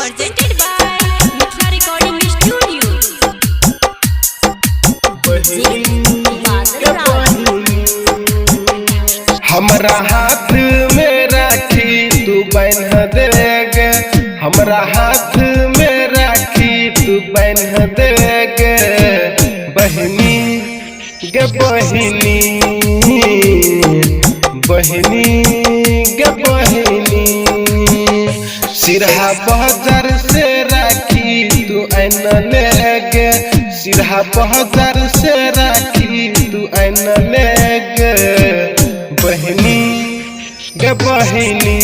Presented by Mithila Recording Studio. बहिनी Badal गे Raj. बहिनी। हमरा हाथ में राखी तू बान्ह देगे, हमरा हाथ में राखी तू बान्ह देगे। बहिनी गे बहिनी, बहिनी गे बहिनी। सिरहा बाजार से राखी तू आन लेगे, सिरहा बाजार से राखी तू आन लेगे। बहिनी गे बहिनी,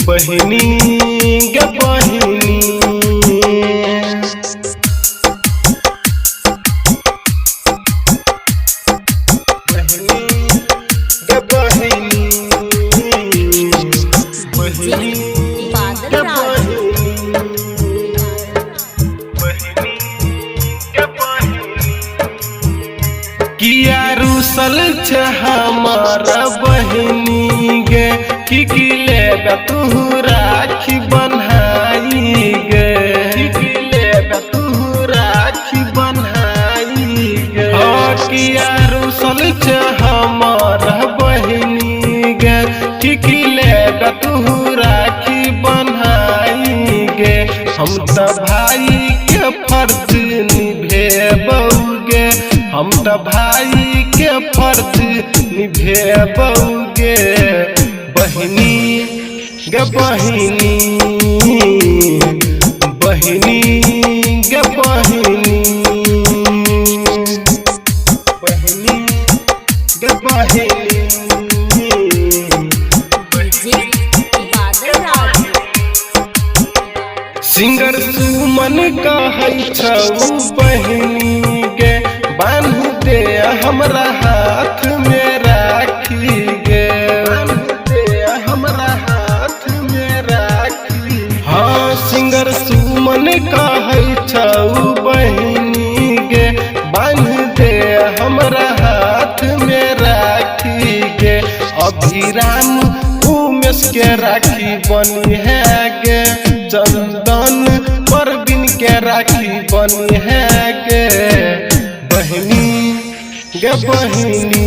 बहिनी गे बहिनी। बहिनी गे बहिनी, बहिनी Badal गे Raj. बहिनी, बहिनी गे बहिनी। किया रूसल छै हमर बहिनी गे, की की लेबे तू राखी बन्हाई गे, की की लेबे तू राखी बन्हाई गे। हाँ, किया रूसल छै हमर बहिनी गे, की की लेबे तू राखी बन्हाई गे। हम तऽ भाई के फर्ज निभेबौगे, हम तऽ भाई के फर्ज निभेबौगे। बहिनी गे बहिनी, बहिनी गे बहिनी। बहिनी गे बहिनी। Badal Raj. Singer सुमन कहै छौ बहिनी गे, बान्ह दे हमरा हाथ में राखी गे, बान्ह दे हमरा हाथ में राखी। हाँ, सिंगर सुमन कहै छौ बहिनी गे, बान्ह दे हमरा हाथ में राखी गे। अभिराम उमेश के राखी बनी है गे, चंदन परवीन के राखी बनी है गे। बहिनी गे बहिनी।